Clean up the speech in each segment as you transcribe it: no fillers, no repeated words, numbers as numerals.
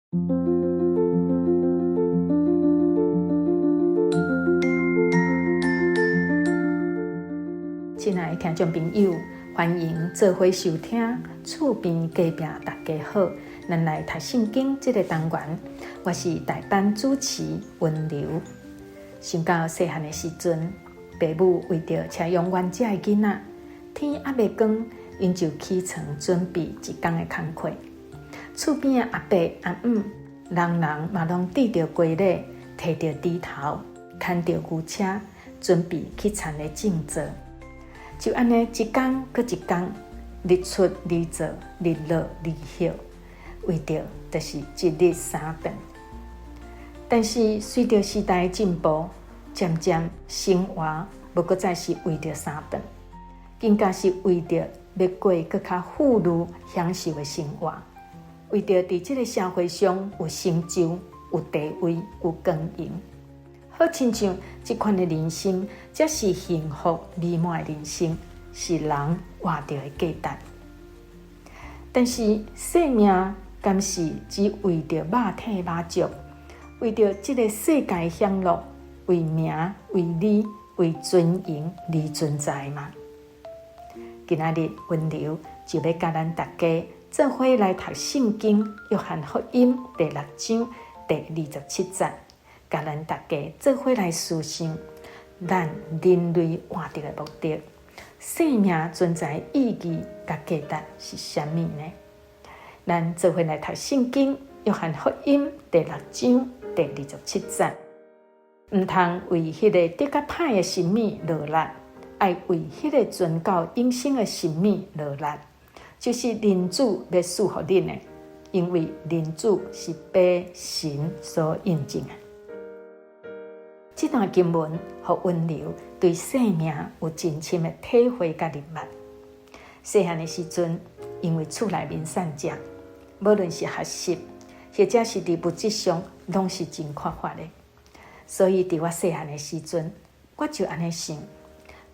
親愛的聽眾朋友，歡迎做伙收聽厝邊隔壁大家好，咱來讀聖經這個單元，我是代班主持溫柔。想到細漢的時陣，爸母為著車用阮遮的囡仔，天猶未光，𪜶就起床準備一工的工課。厝邊的阿伯阿姆，人人嘛攏戴著雞禮，提著鋤頭，牽著牛車，準備去田裡種作。就按呢一工閣一工，日出而作，日落而息，為著就是一日三頓。但是隨著時代的進步，漸漸生活無閣再是為著三頓，更加是為著欲過閣較富裕享受的生活，為著佇這个社會上有成就、有地位、有光榮。好親像這款的人生，才是幸福美滿的人生，是人活著的價值。但是生命敢是只為著肉體滿足，為著這个世界享樂，為名、為利、為尊榮而存在嗎？今仔日溫柔就欲佮咱大家做伙來讀聖經約翰福音第六章第27節。共咱大家做伙來思想，咱人類活著的目的、生命存在意義佮價值是啥物呢？咱做伙來讀聖經約翰福音第六章第27節，毋通為彼个得較歹的食物勞力，愛為彼个存到永生的食物勞力，就是人子欲賜予恁的，因為人子是被神所印證的。這段經文予溫柔對生命有真深的體會佮認捌。細漢的時陣，因為厝內面散食，無論是學習或者是佇物質上，攏是真缺乏的。所以佇我細漢的時陣，我就按呢想：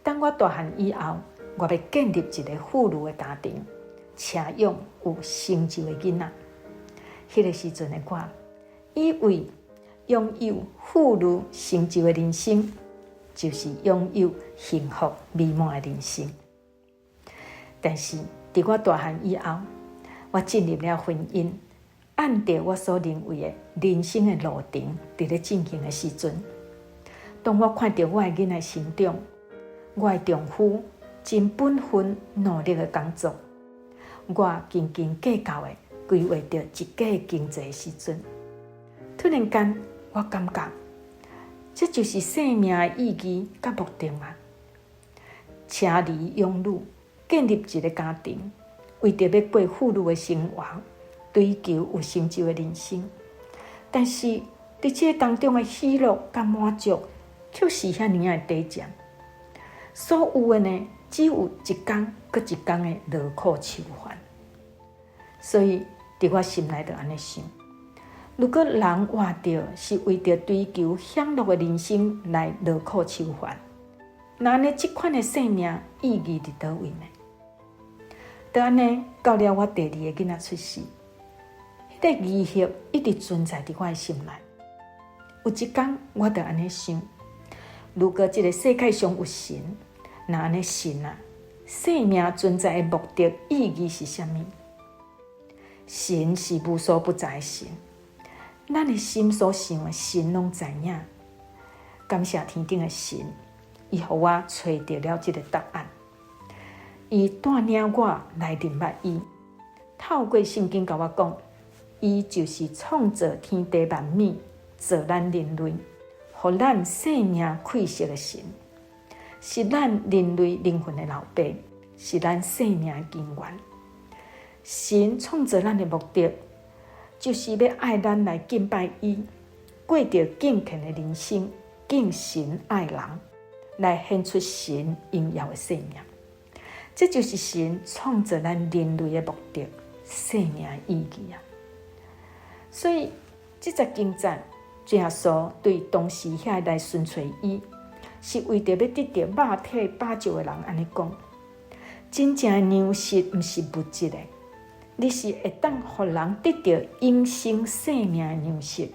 等我大漢以後，我欲建立一个富裕的家庭，車養有成就的囡仔。彼个時陣的我，以為擁有富裕成就的人生，就是擁有幸福美滿的人生。但是，佇我大漢以後，我進入了婚姻，按著我所認為的人生的路程，佇咧進行的時陣，當我看著我的囡仔成長，我的丈夫真本分努力的工作，我斤斤計較的規劃著一家的經濟的時陣，突然間，我感覺，這就是生命的意義佮目的嗎？車兒養女，建立一个家庭，為著欲過富裕的生活，追求有成就的人生。但是，佇這个當中的喜樂佮滿足，卻是遐爾仔的短暫。所有的呢，只有一工閣一工的勞苦愁煩。所以，佇我心內就按呢想。如果人活著是為著追求享樂的人生來勞苦愁煩，那按呢這款的生命意義佇佗位呢？就按呢，到了我第二个囡仔出世，彼个疑惑一直存在佇我的心內。有一工，我就按呢想：如果這个世界上有神，那按呢神啊，生命存在的目的意義是啥物？神是無所不在的神。咱的心所想的，神攏知影。感謝天頂的神，伊予我揣著了這个答案。伊帶領我來認捌伊，透過聖經共我講，伊就是創造天地萬物、造咱人類、予咱生命氣息的神，是咱人類靈魂的老爸，是咱生命的根源。神創造咱的目的，就是欲愛咱來敬拜伊，過著敬虔的人生，敬神愛人，來顯出神榮耀的生命。這就是神創造咱人類的目的、生命的意義啊！所以，這節經節，耶穌對當時遐來尋揣伊，是為著欲得著肉體飽足的人按呢講。真正的糧食毋是物質的，你是會當予人得著永生生命的糧食。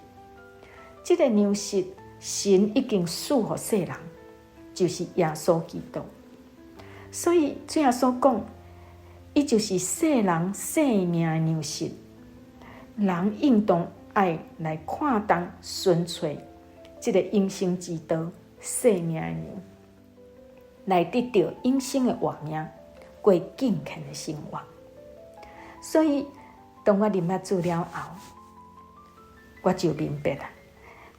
這个糧食，神已經賜予世人，就是耶穌基督。所以主耶穌講，伊就是世人生命的糧食。人應當愛來看重尋揣這个永生之道、生命的糧，來得著永生的活命，過敬虔的生活。所以，當我認捌主了後，我就明白啦，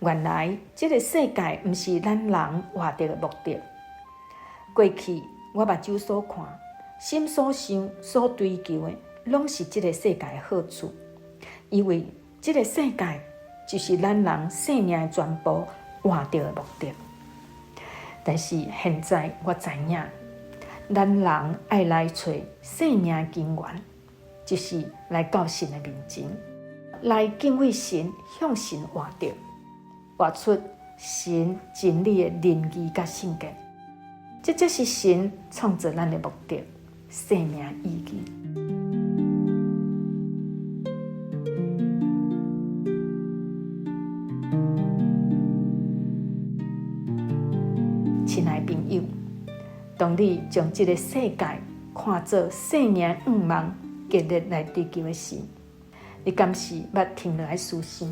原來這个世界毋是咱人活著的目的。過去我目睭所看、心所想、所追求的，攏是這个世界的好處，以為這个世界就是咱人生命的全部，活著的目的。但是現在我知影，咱人愛來揣生命的根源，就是來到神的面前，來敬畏神，向神活著，活出神真理的仁義佮聖潔。這才是神創造咱的目的，生命意義。親愛的朋友，當你將這个世界看做生命願望，竭力來追求的時，你敢是捌停落來思想，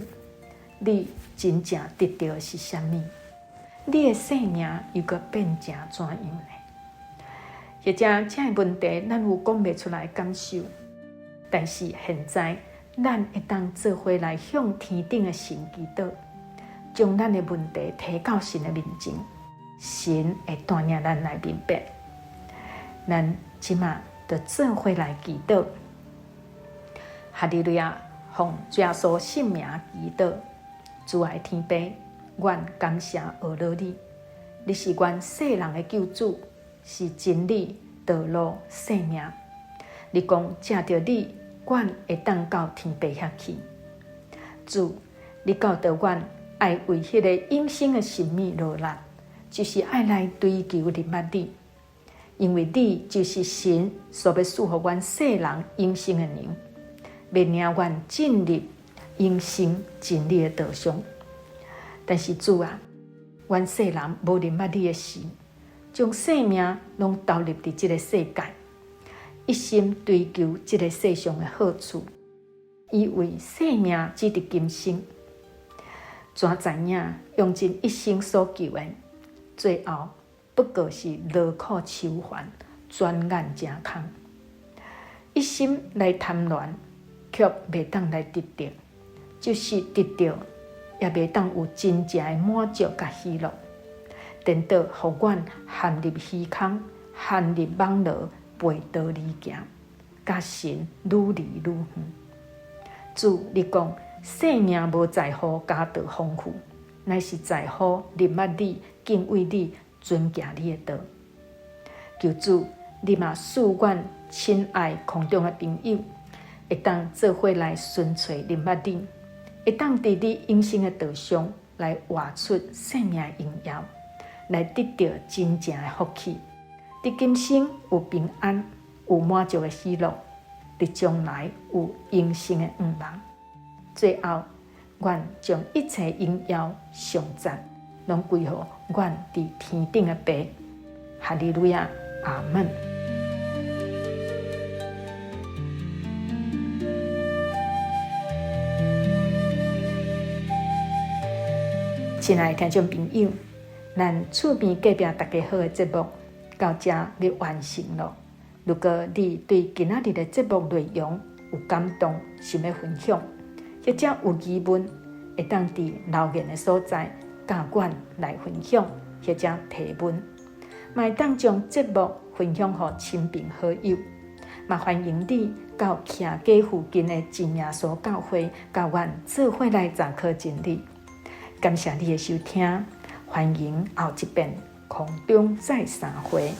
你真正得著的是啥物？你的生命又閣變成怎樣呢？或者這个問題，咱有講袂出來的感受，但是現在，咱會當做伙來向天頂的神祈禱，將咱的問題提到神的面前，神會帶領咱來明白。咱這馬就做伙來祈禱。哈利路亞，奉主耶穌聖名祈禱，主愛天父，阮感謝阿羅你，你是阮世人的救主，是真理、道路、生命。你講藉著你，阮會當到天父遐去。主，你教導阮愛為彼个永生的神物努力，就是愛來追求認捌你，因為你就是神所欲賜予阮世人永生的糧。欲領阮進入永生真理的道上，但是主啊，阮世人無認捌你的時，將生命攏投入佇這个世界，一心追求這个世上的好處，以為生命只佇今生，怎知影用盡一生所求的，最後不過是勞苦愁煩，轉眼成空，一心來貪戀。卻袂當來得著，就是得著，也袂當有真正的滿足佮喜樂。顛倒予阮陷入虛空，陷入網羅，背道而行，佮神愈離愈遠。主，你講生命無在乎家道豐富，乃是在乎認捌你、敬畏你、遵行你的道。求主，你嘛賜阮親愛空中的朋友，會當做伙來尋揣認捌你，會當佇你永生的道上來活出生命的榮耀，來得著真正的福氣。佇今生有平安，有滿足的喜樂；佇將來有永生的願望。最後，願將一切榮耀、頌讚，攏歸予阮佇天頂的爸。哈利路亞，阿門。親愛的聽眾朋友，咱厝邊隔壁大家好的節目到這欲完成囉。如果你對今仔日的節目內容有感動，想欲分享，或者有疑問，會當佇留言的所在佮阮來分享或者提問，嘛會當將節目分享予親朋好友，嘛歡迎你到徛家附近的真耶穌教會，佮阮做伙來查考真理。感謝你的收聽，歡迎後一遍空中再相會。